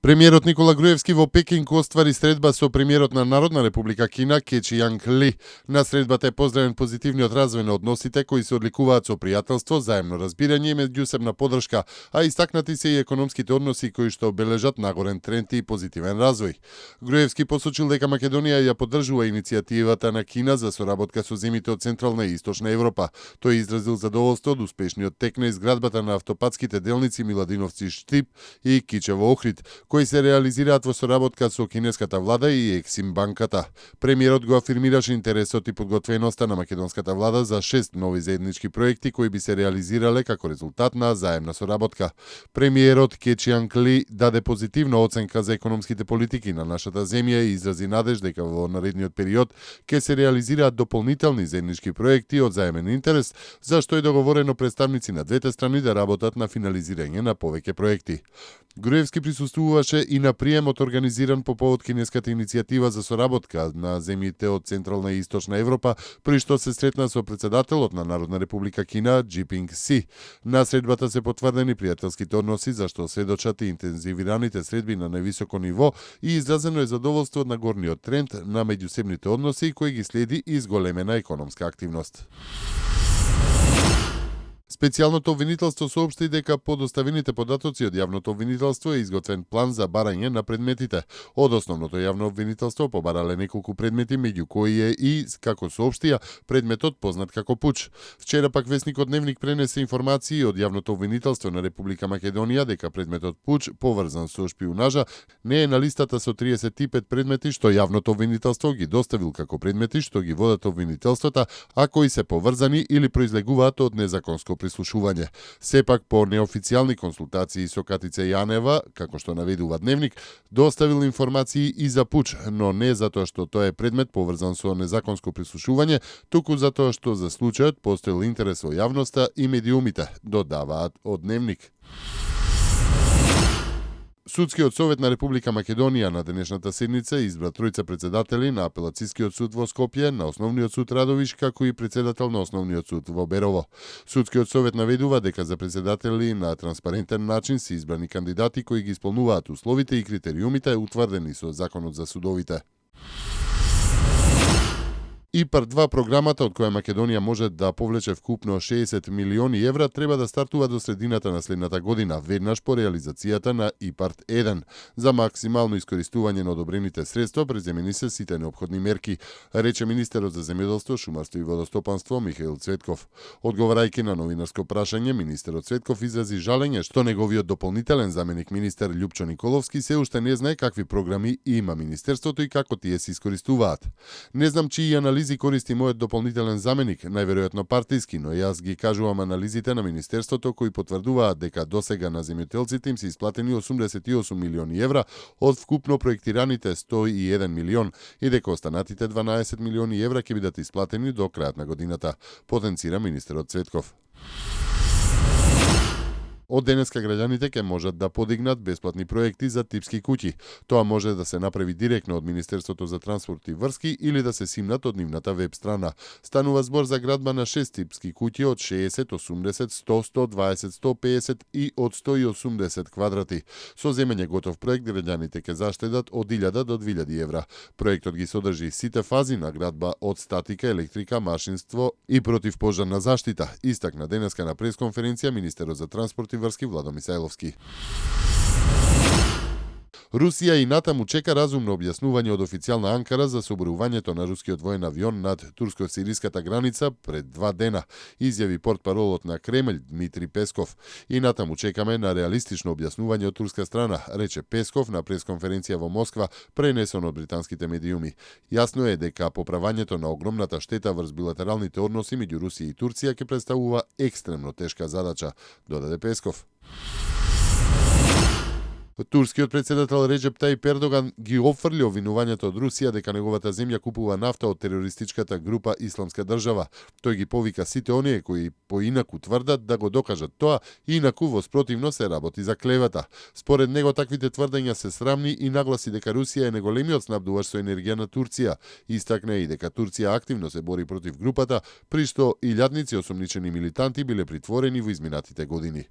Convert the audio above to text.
Премиерот Никола Груевски во Пекинг оствари средба со премиерот на Народна република Кина Кечи Јанг Ли. На средбата е поздравен позитивниот развој на односите кои се одликуваат со пријателство, заемно разбирање и меѓусебна подршка, а истакнати се и економските односи кои што обележат нагорен тренд и позитивен развој. Груевски посочил дека Македонија ја поддржува иницијативата на Кина за соработка со земјите од Централна и Источна Европа. Тој изразил задоволство од успешниот тек на изградбата на автопатските делници Миладиновци-Штип и Кичево-Охрид, кои се реализираат во соработка со кинеската влада и Ексим банката. Премиерот го афирмираше интересот и подготвеноста на македонската влада за 6 нови заеднички проекти кои би се реализирале како резултат на заемна соработка. Премиерот Кечи Јанг Ли даде позитивна оценка за економските политики на нашата земја и изрази надеж дека во наредниот период ќе се реализираат дополнителни заеднички проекти од заемен интерес, за што е договорено представници на двете страни да работат на финализирање на повеќе проекти. Груевски присуствуваше и на приемот организиран по повод кинеската иницијатива за соработка на земјите од Централна и Источна Европа, при што се сретна со председателот на Народна република Кина Џипинг Си. На средбата се потврдени пријателските односи, за што сведочат и интензивираните средби на највисоко ниво и изразено е задоволство на горниот тренд на меѓусебните односи кои ги следи и зголемена економска активност. Специјалното обвинителство соопшти дека по доставените податоци од јавното обвинителство е изготвен план за барање на предметите. Од основното јавно обвинителство побарале неколку предмети, меѓу кои е и, како соопштија, предметот познат како пуч. Вчера пак весникот Дневник пренесе информации од јавното обвинителство на Република Македонија дека предметот пуч, поврзан со шпиунажа, не е на листата со 35 предмети што јавното обвинителство ги доставил како предмети што ги водат обвинителствата, а кои се поврзани или произлегуваат од незаконско прислушување. Сепак по неофицијални консултации со Катица Јанева, како што наведува Дневник, доставил информации и за пуч, но не затоа што тоа е предмет поврзан со незаконско прислушување, туку затоа што за случајот постоел интерес во јавноста и медиумите, додаваат од Дневник. Судскиот совет на Република Македонија на денешната седница избра тројца председатели на апелацискиот суд во Скопје, на основниот суд Радовиш, како и председател на основниот суд во Берово. Судскиот совет наведува дека за председатели на транспарентен начин се избрани кандидати кои ги исполнуваат условите и критериумите утврдени со Законот за судовите. ИПАР-2 програмата од која Македонија може да повлече вкупно 60 милиони евра треба да стартува до средината на следната година, веднаш по реализацијата на ИПАР-1. За максимално искористување на одобрените средства преземени се сите неопходни мерки, рече министерот за земјоделство, шумарство и водостопанство Михаил Цветков. Одговарајќи на новинарско прашање, министерот Цветков изрази жалење што неговиот дополнителен заменик министер Љупчо Николовски се уште не знае какви програми има министерството и како тие се искористуваат. Не знам чии анализи користи мојот дополнителен заменик, најверојатно партиски, но јас ги кажувам анализите на министерството кои потврдуваат дека досега на земјоделците им се исплатени 88 милиони евра од вкупно проектираните 101 милион и дека останатите 12 милиони евра ќе бидат исплатени до крајот на годината, потенцира министерот Цветков. Од денеска граѓаните ќе можат да подигнат бесплатни проекти за типски куќи. Тоа може да се направи директно од Министерството за транспорт и врски или да се симнат од нивната веб страна. Станува збор за градба на 6 типски куќи од 60, 80, 100, 120, 150 и од 180 квадрати. Со земење готов проект граѓаните ќе заштедат од 1000 до 2000 евра. Проектот ги содржи сите фази на градба од статика, електрика, машинство и противпожарна заштита, истакна денеска на пресконференција министерот за транспорт и врски Владо Мисајловски. Русија и натаму чека разумно објаснување од официјална Анкара за соборувањето на рускиот воен авион над турско-сириската граница пред 2 дена, изјави портпаролот на Кремљ Дмитри Песков. И натаму чекаме на реалистично објаснување од турска страна, рече Песков на пресконференција во Москва, пренесено од британските медиуми. Јасно е дека поправањето на огромната штета врз билатералните односи меѓу Русија и Турција ќе представува екстремно тешка задача, додаде Песков. Турскиот председател Реџеп Тајип Ердоган ги офрли обвинувањето од Русија дека неговата земја купува нафта од терористичката група Исламска држава. Тој ги повика сите оние кои поинаку тврдат да го докажат тоа, инаку во спротивно се работи за клевета. Според него таквите тврдења се срамни и нагласи дека Русија е најголемиот снабдувач со енергија на Турција. Истакна и дека Турција активно се бори против групата, при што илјадници осомничени милитанти биле притворени во изминатите години.